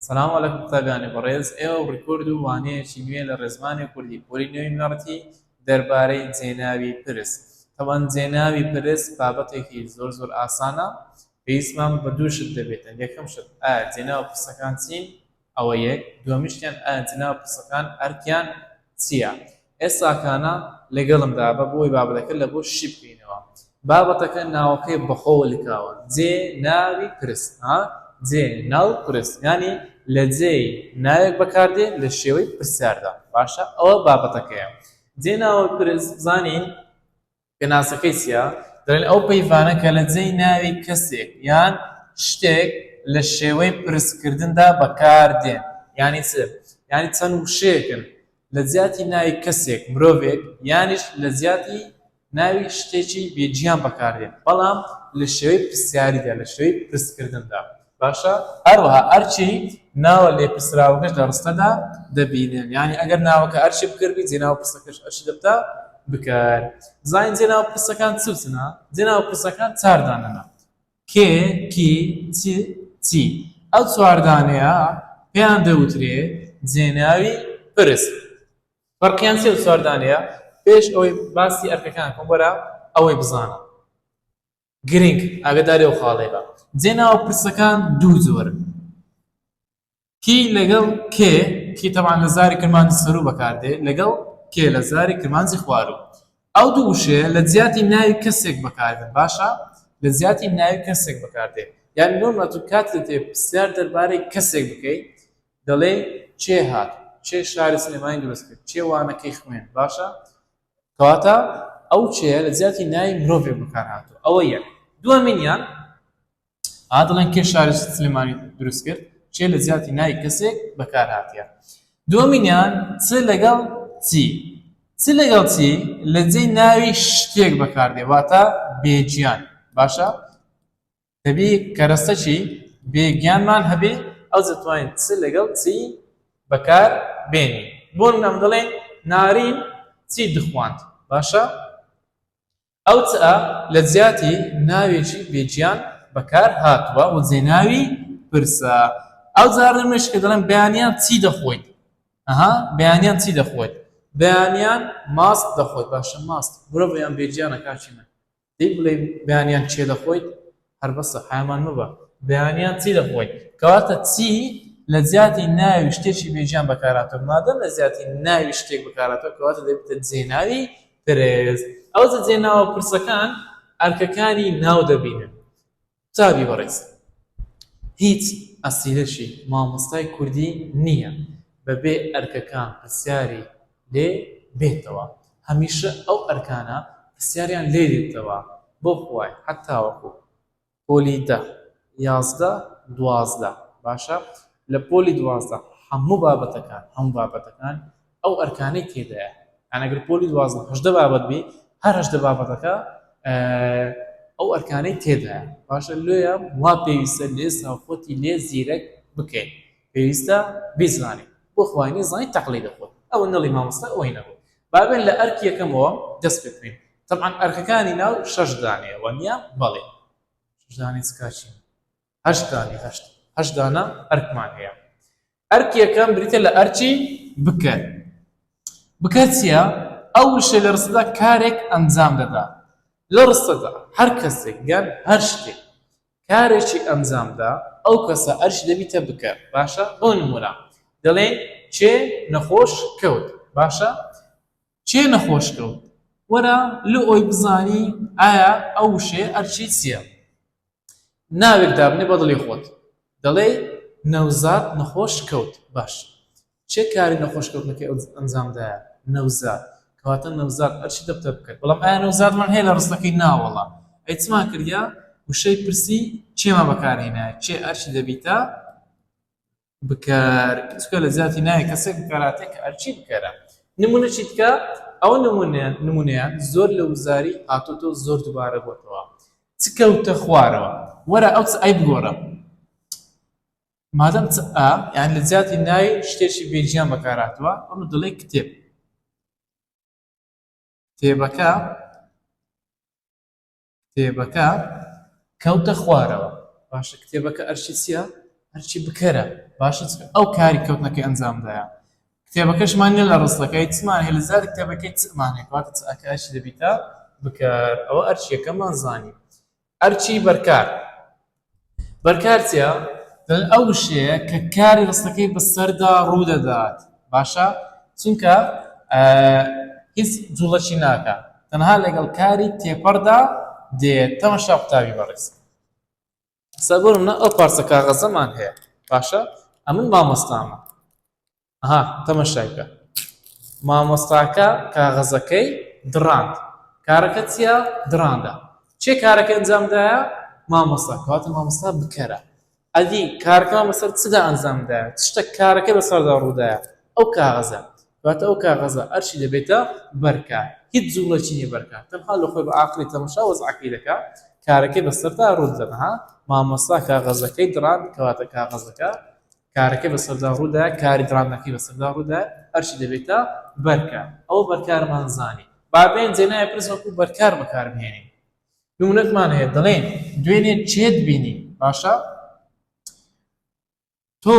سلام علیکم قوتابیانی بەڕێز، ئێوە ڕیکۆرد و وانەیەکی نوێ لە ڕێزمانی کوردی پۆلی نوێی بنەڕەتی دەربارەی جێناوی پرس. تەبعەن جێناوی پرس بابەتێکی زۆر زۆر ئاسانە، پێویستمان بە دوو شت دەبێتن، یەکەم شت ئایا جێناو پرسەکان چین؟ ئەوە یەک، دووەمیشیان ئایا جێناو پرسەکان ئەرکیان چییە؟ ئێستاکانە لەگەڵمدا بە بۆی بابەتەکە لە بۆ شی بکەینەوە. بابەتەکە ناوەکەی بەخۆوە لکاوە، جێ ناوی پرس، ها جێ ناو پرس، یانی لە جێی ناوێک بەکاردێ لە شێوەی پرسیاردا. باشە ئەوە بابەتەکەیە. جێ ناوی پرس بزانین پێناسەکەی چییە؟ دەڵێن ئەو پەیڤانە کە لە جێی ناوی کەسێک یان شتێک لە شێوەی پرسکردندا بەکاردێن. یانی چ؟ یانی چەند وشەیەکن لە جیاتی ناوی کەسێک، مرۆڤێک، یانیش لە جیاتی ناوی شتێکی بێ گیان بەکاردێن، بەڵام لە شێوەی پرسیاریدا، لە شێوەی پرسکردندا. باشە؟ هەروەها ئەرکی ناوە لێپرسراوەکەش لە ڕستەدا دەبینن. یانی ئەگەر ناوەکە ئەرکی بکەر بی، جێناو پرسەکەش ئەرکی دەبتە بکەر. بزانین جێناو پرسەکان چ و چنە؟ جێناو پرسەکان چار دانەنە. کێ، کی، چ، چی. ئەو چواردانەیە پێیان دەوترێ جێناوی پرس. فەرقیان چیە ئەو چواردانەیە؟ پێش ئەوەی باسی ئەرکەکان بکەم وەرە ئەوەی بزانە. گرنگ ئاگاداری ئەو خاڵەی بە. جێناوە پرسەکان دوو جۆرن. کی لەگەڵ کێ، کی تەبعەن لە زاری کرمانجی سەروو بەکاردێ، لەگەڵ کێ لە زاری کرمانجی خواروو. ئەو دوو وشەیە لە جیاتی ناوی کەسێک بەکاردێن، باشە؟ لە جیاتی ناوی کەسێک بەکاردێ. یانی بۆ نموونە تۆ کاتێ دەتەوێ پرسیار دەربارەی کەسێک بکەی، دەڵێی کێ هات، کێ شاری سلێمانی دروست کرد، کێ وانەکەی خوێند، باشە؟ کەواتە ئەو کێیە لە جیاتی ناوی مرۆڤێک بەکار هاتووە. ئەوە یەک. دووەمینیان ئا دەڵێن کێ شاری سلێمانی دروست کرد کێ لە جیاتی ناوی کەسێک بەکار هاتیە دووەمینیان چ لەگەڵ چی چ لەگەڵ چی لە جێی ناوی شتێک بەکاردێ واتە بێگیان باشە دەبی کەرەستەکی بێگیانمان هەبێ ئەو دەتوانین چ لەگەڵ چی بەکار بێنین بۆ نمونە دەڵێن نارین چی دخواند باشە ئەو چ-ە لە جیاتی ناوێکی بێگیان بەکار هاتووە و جێناوی پرسە. ئەو جارە مێشکە دەڵێن بەیانیان چی دەخۆیت؟ ئەها بەیانیان چی دەخۆیت؟ بەیانیان ماست دەخۆیت. باشە ماست مرۆڤ یان بێگیانە کاکی من؟ دەی بڵێ بەیانیان چێ دەخۆیت؟ هەر بەسە حەیامان مەبە. بەیانیان چی دەخۆیت؟ کەواتە چی لە جیاتی ناوی شتێکی بێگیان بەکارهاتووە. مادەم لە جیاتی ناوی شتێک بەکارهاتووە کەواتە دەبێتە جێناوی پرس. ئەوجە جێناوە پرسەکان ئەرکەکانی ناو دەبینن. قوتابی بەڕێز هیچ ئەسیلەشی مامۆستای کوردی نییە بەبێ ئەرکەکان پرسیاری لێ بێتەوە. هەمیشە ئەو ئەرکانە پرسیاریان لێ دێتەوە بۆ خوای هەتاوەکو پۆلی دە 11 12 باشە لە پۆلی 12 هەموو بابەتەکان هەموو بابەتەکان ئەو ئەرکانەی تێدایە یان ئەگەر پۆلی 12 هەژدە بابەت بی هەر هەژدە بابەتەکە ئەو ئەرکانەی تێدایە باشە لۆیە وا پێویستە لێ خۆتی لێ زیرەک بکەیت پێویستە بیزانیت بۆ خوای نەزانی تەقلید خۆت ئەوە نەڵی مامۆستا ئەوەی نەبوو بابێن لە ئەرکی یەکەمەوە دەست پێ بکەین تەبعەن ئەرکەکانی ناو شەش دانەیە وەنیە بەڵێ شەش دانەی چکاچی هەشت دانەی هەشت هەشت دانە ئەرکمان هەیە ئەرکی یەکەم بریتە لە ئەرکی بکەر بکەر چییە ئەو وشە لە ڕستەدا کارێک ئەنجام دەدا لە ڕستەدا هەر کەسێک یان هەر شتێک کارێکی ئەنجام دا ئەو کەسە ئەرکی دەبیتە بکەر باشە بۆ نمونە دەڵێین کێ نەخۆش کەوت باشە کێ نەخۆش کەوت وەرە لۆ ئەوی بزانی ئایا ئەو وشەیە ئەرکی چییە ناوێک دابنێ بە دڵی خۆت دەڵێی نەوزاد نەخۆش کەوت باش کێ کاری نەخۆش کەوتنەکەی ئەنجام دایە؟ نەوزاد. کەواتە نەوزاد ئەرکی دەبتە بکەر. بەڵام ئایا نەوزادمان هەیە لە ڕستەکەی؟ نا وەڵا. ئەی چمان کردیە؟ وشەی پرسی کێمان بەکار هێنایە؟ کێ ئەرکی دەبیتە بکەر؟ چونکە لە جیاتی ناوی کەسێک بەکارهاتیە کە ئەرکی بکەرە. نمونە چی تکە؟ ئەو نمونەیان نمونەیان زۆر لە وزاری هاتۆتەوە زۆر دووبارە بۆتەوە. چ کەوتە خوارەوە؟ وەرە ئەو چ ئەی بگۆڕە. مادەم چ ئا یان لە جیاتی ناوی شتێکی بێگیان بەکارهاتووە ئەمە دەڵێ کتێب کتێبەکە کتێبەکە کەوتە خوارەوە باشە کتێبەکە ئەرشی چییە؟ هەرچی بکەرە باشە چکە ئەو کاری کەوتنەکەی ئەنجامدایە کتێبەکەشمان نیە لە ڕستەکەی چمان هەیە لە زیادی کتێبەکەی چمان هەیە کەواتە چ ئەکە ئەرچی دەبیتە بکەر ئەوە ئەرچیەکەمان زانی ئەرچی بەرکار بەرکار چیە دەڵێن ئەو وشەیە کە کاری ڕستەکەی بەسەردا ڕوودەدات باشە چونکە هیچ جوڵەکی ناکە تەنها لەگەڵ کاری تێپەڕدا دێت تەمەشا قوتابی بەڕێز سەبر منە ئەو پارچە کاغەزەمان هەیە باشە ئەمن مامۆستامە ئەها تەمەشای بکە مامۆستاکە کاغەزەکەی دڕاند کارەکە چییە دڕاندە چێ کارەکە ئەنجامدایە مامۆستا کەواتە مامۆستا بکەرە ئەدی کارەکەمان بەسەر چدا ئەنجامدایە چ شتێک کارەکە بەسەردا ڕوودایە ئەو کاغەزە کەواتە ئەو کاغەزە ئەرشی دەبێتە بەرکار هیچ جوڵەکی نیە بەرکار تەنها لە خۆی بە عاقڵی تەمەشا وەزعەکەی دەکا کارەکەی بەسەردا ڕوودەدات ها مامۆستا کاغەزەکەی دڕاند کەواتە کاغەزەکە کارەکەی بەسەردا ڕوودا کاری دڕاندنەکەی بەسەردا ڕوودا ئەرشی دەبێتە بەرکار ئەوە بەرکارمان زانی با بێن جێناوی پرس وەکو بەرکار بەکاربهێنین نمونەتمان هەیە دەڵێن دوێنێ چێت بینی باشە تۆ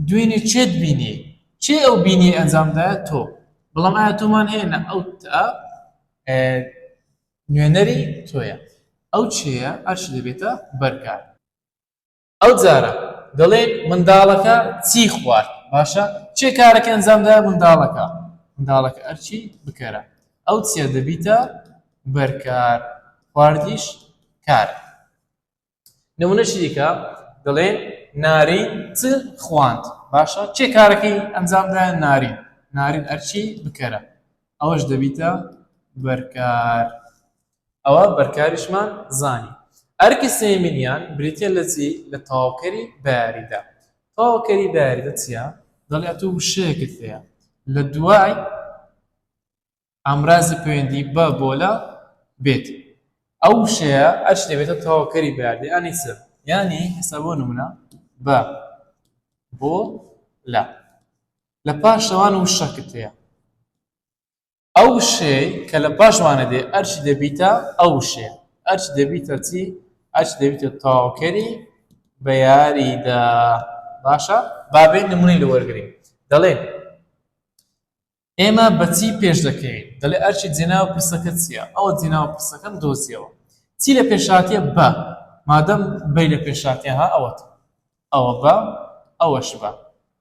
دوێنێ چێت بینی؟ چێ ئەو بینی ئەنجامدایە تۆ بەڵام ئایا تۆمان هەیە نە ئەو تە نوێنەری تۆیە ئەو چێیە ئەرش دەبێتە بەرکار ئەو جارە دەڵێن منداڵەکە چی خوارد باشە چێ کارەکە ئەنجامدایە منداڵەکە منداڵەکە ئەرچی بکەرە ئەو چیە دەبیتە بەرکار خواردیش کار نمونەشی دیکە دەڵێن نارین چ خواند باشە چێ کارەکەی ئەنجامدا نارین نارین ئەرچی بکەرە ئەوەش دەبیتە بەرکار ئەوە بەرکاریشمان زانی ئەرکی سێمینیان بریتە لە چی لە تەواوکەری بەیاریدا تەواوکەری بەیاریدە چییە دەڵێ تۆ وشەیەکت هەیە لە دوای ئامرازی پەیوەندی بە بۆ لە بێت ئەو وشەیە ئەرچ دەبێتە تەواوکەری بەیاردە یانی چ یانی ئێستا بۆ نمونە بە بۆ لە لە پاشەوان وشەکت هەیە ئەو وشەیە کە لە پاشوانە دێ ئەرچ دەبیتە ئەو وشەیە ئەرچ دەبیتە چی ئەرچ دەبیتە تەواوکەری بە یاریدە باشە بابێ نمونەی لە وەرگین دەڵێن ئێمە بە چی پێش دەکەوین؟ دەڵێ ئەرکی جێناو پرسەکە چییە؟ ئەوە جێناو پرسەکەم دۆزیەوە. چی لە پێشاتیە؟ بە. مادەم بەی لە پێشاتیە ها ئەوەت. ئەوە بە، ئەوەش بە.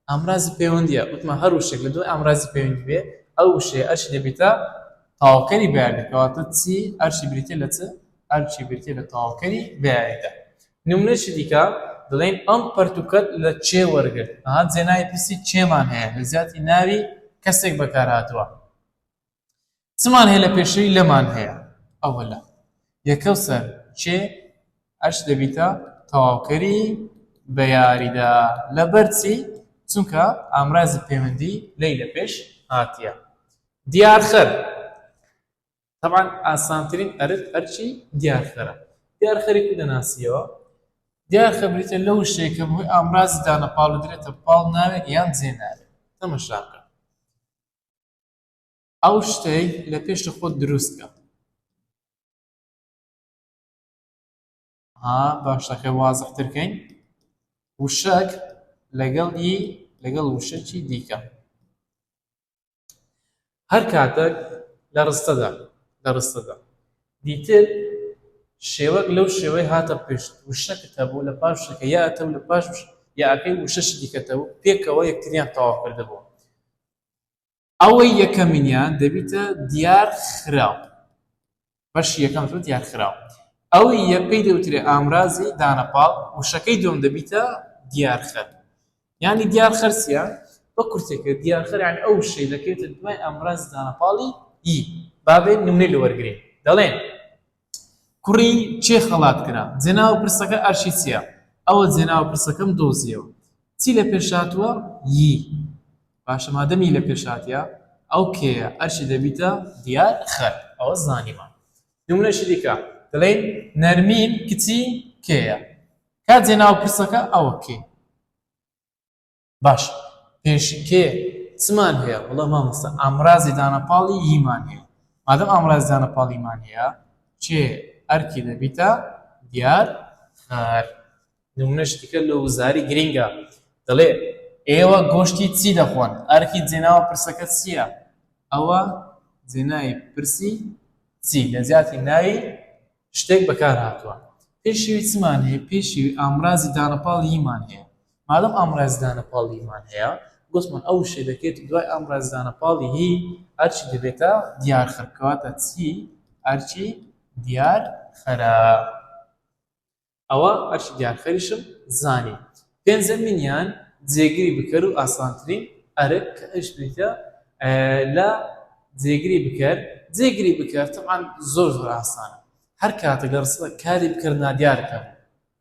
ئامرازی پەیوەندییە. وتمان هەر وشەیەک لە دوای ئامرازی پەیوەندی بێ، ئەو وشەیە ئەرکی دەبێتە تەواوکەری بەیاریدە. کەواتە چی؟ ئەرکی بریتییە لە چ؟ ئەرکی بریتییە لە تەواوکەری بەیاریدە. نمونەیەکی دیکە دەڵێین ئەم پەرتوکەت لە کێ وەرگرت؟ ئەها جێناوی پرسی کێمان هەیە لە جیاتی ناوی کەسێک بەکارهاتووە. چمان هەیە لە پێشەوی لەمان هەیە ئەوە لە یەکە و سەر کێ ئەش دەبیتە تەواوکەری بە یاریدا لەبەر چی؟ چونکە ئامرازی پەیوەندی لەی لە پێش هاتیە. دیارخەر تەبعەن ئاسانترین ئەرک ئەرکی دیارخەرە. دیارخەری کو دەناسیەوە؟ دیارخەر بریتیە لەو وشەیە کە بەهۆی ئامرازی دانەپاڵ دەدرێتە پاڵ ناوێک یان جێناوێک. تەمەشا بکە. ئەو شتەی لە پێشت خۆت دروست کە. ها با شتەکە وازحتر کەین. وشەک لەگەڵ ی لەگەڵ وشەکی دیکە. هەر کاتەک لە ڕستەدا لە ڕستەدا دیتت شێوەک لەو شێوەی هاتە پشت وشەکت هەبوو لە پاش وشەکە یا ئەتە و لە پاش یاکەی وشەشی دیکەتە و پێکەوە یەکتریان تەواو کردبوو ئەوەی یەکەمینیان دەبیتە دیار خراو بەشی یەکەم تۆ دیارخراو ئەوی یە پێی دەوترێ ئامرازی دانەپاڵ وشەکەی دووەم دەبیتە دیارخەر یعنی دیارخەر چییە بە کورتێکە دیارخەر یعنی ئەو وشەی دەکەوێتە دوای ئامرازی دانەپاڵی ی با بێن نمونەی لە وەرگرین دەڵێن کوڕی چێ خەڵات کرا جێناو پرسەکە ئەرشی چییە ئەوە جێناو پرسەکەم دۆزیەوە چی لە پێش هاتووە ی باشە مادەم ی لە پێش هاتیە ئەو کێیە ئەرشی دەبیتە دیار خەر ئەوە زانیمان نمونەشی دیکە دەڵێین نەرمین کچی کێیە کا جێناو پرسەکە ئەوە کێ باش پێش کێ چمان هەیە وەڵا مامۆستا ئامرازی دانەپاڵی یمان هەیە مادەم ئامرازی دانەپاڵیمان هەیە کێ ئەرکی دەبیتە دیار خەر. نمونەش دیکە لە وزاری گرینگە دەڵێ ئێوە گۆشتی چی دەخۆن؟ ئەرکی جێناوە پرسەکە چییە؟ ئەوە جێناوی پرسی چی لە جیاتی ناوی شتێک بەکار هاتووە. پێشیوی چمان هەیە؟ پێشیوی ئامرازی دانەپاڵ یمان هەیە. مادەم ئامرازی دانەپاڵ یمان هەیە، گوتمان ئەو وشەی دەکەێت دوای ئامرازی دانەپاڵی هی ئەرچی دەبێتە دیارخەر. کەواتە چی ئەرچی دیارخەرە. ئەوە ئەرکی دیارخەریشم زانی. پێنجەمینیان جێگری بکەر و ئاسانترین ئەرک کە ئەویش بریتیە لە جێگری بکەر. جێگری بکەر تەبعەن زۆر زۆر ئاسانە. هەر کاتێک لە ڕستەدا کاری بکەر نادیارت هەبوو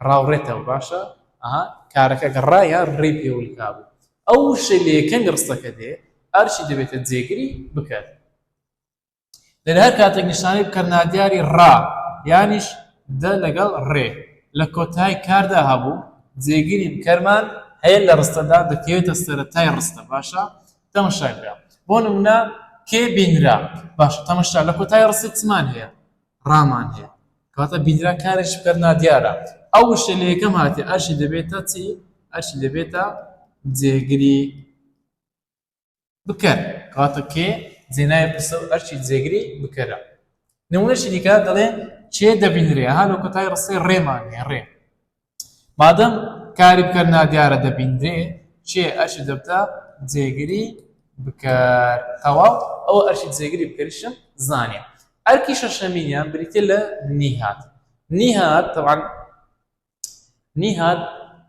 ڕاوڕێتەوە باشە ئەها کارەکە گە ڕا یان ڕێی پێوە لکابوو ئەو وشەی لە یەکەمی ڕستەکە دێ ئەرکی دەبێتە جێگری بکەر. دەرێ هەر کاتێک نیشانەی بکەر نادیاری ڕا یانیش دە لەگەڵ ڕێ لە کۆتای کاردا هەبوو جێگری بکەرمان هەیە لە ڕستەدا دەکەوێتە سەرەتای ڕستە باشە تەمەشای بکە بۆ نمونە کێ بینرا باشە تەمەشا لە کۆتای ڕستە چمان هەیە ڕامان هەیە کەواتە بینرا کارێکی بکەر نادیارە ئەو وشەی لە یەکەم هاتێ ئەرشی دەبێتە چی ئەرشی دەبێتە جێگری بکەر کەواتە کێ جێناوی پرسە و ئەرکی جێگری بکەرە. نمونەشی دیکە دەڵێ کێ دەبینرێ ها لە کۆتایی ڕستەی ڕێمان هەیە ڕێ مادەم کاری بکەر نادیارە دەبینرێ کێ ئەرکی دەبتە جێگری بکەر تەواو ئەوە ئەرکی جێگری بکەریشم زانێ ئەرکی شەشەمینیان بریتە لە نیهات نیهات طبعا نیهاد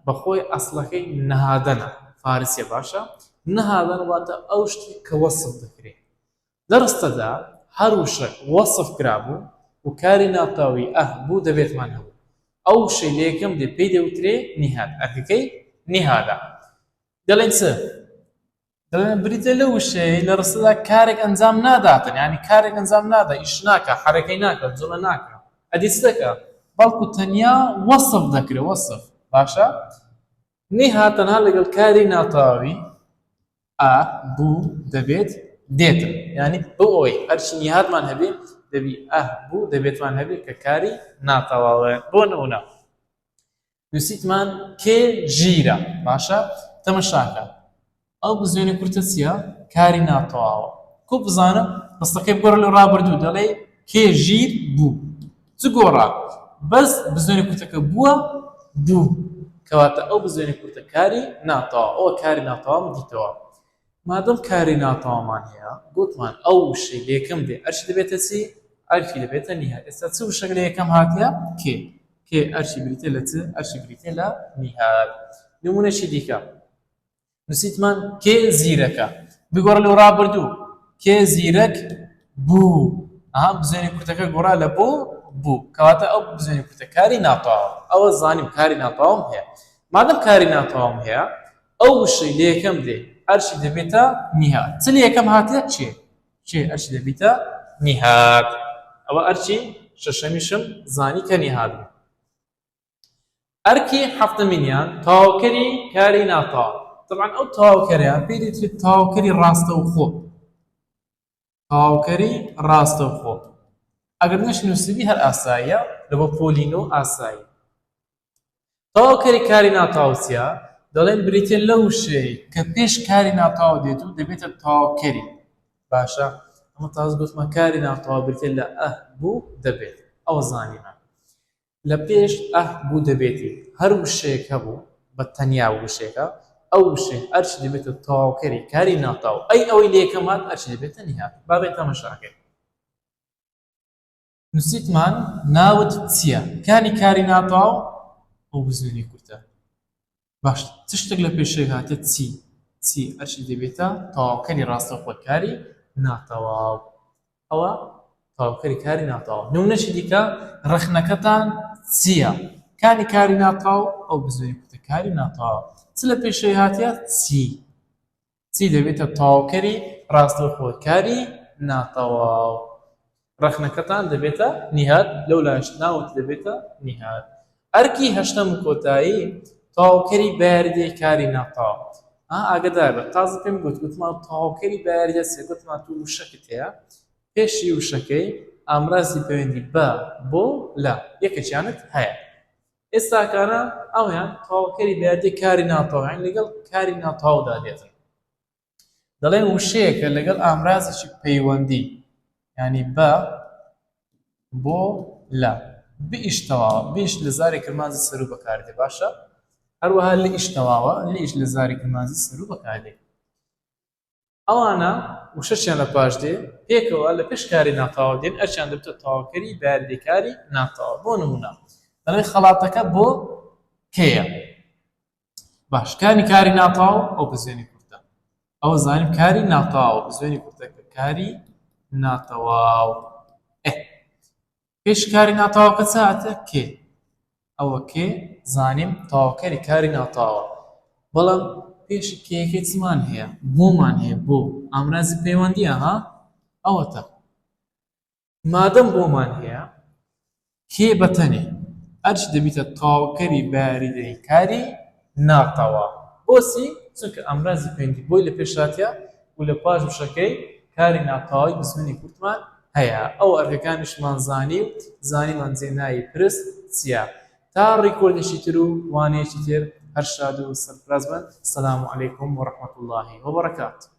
بەخۆی ئەسڵەکەی نهادەنە فارسیە باشە نهادەن واتە ئەو شتی کە وەسف دەکرێت لە ڕستەدا هەر وشەک وەسف کرابوو و کاری ناتاوی ئه بوو دەبێتمان هەبوو ئەو وشەی لە یەکەم دێ پێی دەوترێ نیهاد ئەرکەکەی نیهادە دەڵێن چ دەڵێن بریتیە لەو وشەیەی لە ڕستەدا کارێک ئەنجام ناداتن یانی کارێک ئەنجام نادا ئیش ناکا حەرەکەی ناکا جوڵە ناکا ئەدی چ دەکا بەڵکو تەنیا وەسف دەکرێ وەسف باشە نیها تەنها لەگەڵ کاری ناتەواوی ئا بوو دەبێت دێتن یعنی بۆ ئەوەی هەرچی نیهادمان هەبێ دەبی ئه بوو دەبێتمان هەبێ کە کاری ناتەواوە بۆ نمونە نووسیتمان کێ ژیرە باشە تەمەشاکە ئەو بزوێنە کورتە چییە کاری ناتەواوە کو بزانم ڕستەکەی بگۆڕە لە ڕابردوو دەڵێ کێ ژیر بوو چ گۆڕا بەس بزوێنە کورتەکە بووە بوو کەواتە ئەو بزوێنە کورتە کاری ناتەواو ئەوە کاری ناتەواوم دیتەوە مادەم کاری ناتەواومان هەیە گوتمان ئەو وشەی لە یەکەم دێ ئەرکی دەبێتە چی؟ ئەرکی دەبێتە نیهاد ئێستا چ وشەک لە یەکەم هاتیە؟ کێ کێ ئەرکی بریتە لە چ؟ ئەرکی بریتە لە نیهاد نمونەشی دیکە نووسیتمان کێ زیرەکە بگۆڕە لەو ڕابردوو کێ زیرەک بوو ئەها بزوێنی کورتەکە گۆڕا لە بۆ بوو کەواتە ئەو بزوێنی کورتە کاری ناتەواو ئەوە زانیم کاری ناتەواوم هەیە مادەم کاری ناتەواوم هەیە ئەو وشەی لە یەکەم دێ ئەرشی دەبێتە نیهاد چ لە یەکەم هاتێ چێ چێ ئەرشی دەبیتە نیهاد ئەوە ئەرچی شەشەمیشم زانی کە نیهاد بوو ئەرکی حەفتەمینیان تەواوکەری کاری ناتەواو طبعا ئەو تەواوکەریان پێی دەوترێت تەواوکەری ڕاستەوخۆ تەواوکەری ڕاستەوخۆ ئەگەر نەشنووسیبی هەر ئاساییە لە بۆ پۆلی نۆ ئاسایی تەواوکەری کاری ناتەواو چیە؟ دەڵێن بریتیە لەو وشەیەی کە پێش کاری ناتەواو دێت و دەبێتە تەواوکەری. باشە ئەمە تازە گوتمان کاری ناتەواو بریتیە لە ئە بوو دەبێت ئەوە زانیمان لە پێش ئە بوو دەبێتی هەر وشەیەک هەبوو بە تەنیا وشەیەکە ئەو وشەیە ئەرچی دەبێتە تەواوکەری کاری ناتەواو ئەی ئەوەی لە یەکەم هات ئەرچی دەبێتە نیهات با بێ تەمەشاکەین نووسیتمان ناوت چییە؟ کانی کاری ناتەواو ئەو بزوێنی کورتە باش چ شتێک لە پێشێک هاتە چی چی ئەرچی دەبێتە تەواوکەری ڕاستەوخۆ کاری ناتەواو ئەوە تەواوکەری کاری ناتەواو نمونەشی دیکە ڕەخنەکەتان چییە کانی کاری ناتەواو ئەو بزوێنی کورتە کاری ناتەواو چ لە پێشەوەی هاتیە چی چی دەبێتە تەواوکەری ڕاستەوخۆ کاری ناتەواو ڕەخنەکەتان دەبێتە نیهاد لەو لاش ناوت دەبێتە نیهاد ئەرکی هەشتەم و کۆتایی تەواوکەری بەیاریدەی کاری ناتەواو ئا ئاگدار بە تازە پێم گوت گوتمان تەواوکەری بەیاریدە چیە گوتمان تو وشەکت هەیە پێشی وشەکەی ئامرازی پەیوەندی بە بۆ لە یەکێکیانت هەیە. ئێستاکانە ئەویان تەواوکەری بەیادی کاری ناتەواو یان لەگەڵ کاری ناتەواودا دێتن. دەڵێن وشەیەکە لەگەڵ ئامرازێکی پەیوەندی یانی بە بۆ لە بئیش تەواوە بئیش لە زاری کرمانجی سەروو بەکاردێ باشە هەروەها لئیش تەواوە لئیش لە زاری کرمانجی سەروو بەکاردێ ئەوانە وشەشیان لە پاش دێ پێکەوە لە پێش کاری ناتەواو دێن ئەرکیان دەبێتە تەواوکەری بەیاریدەی کاری ناتەواو بۆ نمونە دەڵێ خەڵاتەکە بۆ کێیە باش کانی کاری ناتەواو ئەو بزوێنی کورتە ئەوە زانیم کاری ناتەواو بزوێنی کورتەکە کاری ناتەواو ئێ پێش کاری ناتەواوکە چاتە کێ ئەوە کێ زانیم تەواوکەری کاری ناتەواوە بەڵام پێش کێیەکەی چمان هەیە بۆمان هەیە بۆ ئامرازی پەیوەندیە ها ئەوەتە مادەم بۆمان هەیە کێ بەتەنێ ئەرچ دەبیتە تەواوکەری بەیاریدەی کاری ناتەواو بۆچی؟ چونکە ئامرازی پەیوەندی بۆی لە پێش هاتیە و لە پاش وشەکەی کاری ناتەواوی بزوێنی کورتمان هەیە ئەو ئەرکەکانیشمان زانی و زانیمان جێناوی پرس چییە تا record ێکی تر و وانەیەکی تر هەر شاد و سەرفراز بن سلام علیکم و رحمة اللە و برکاته.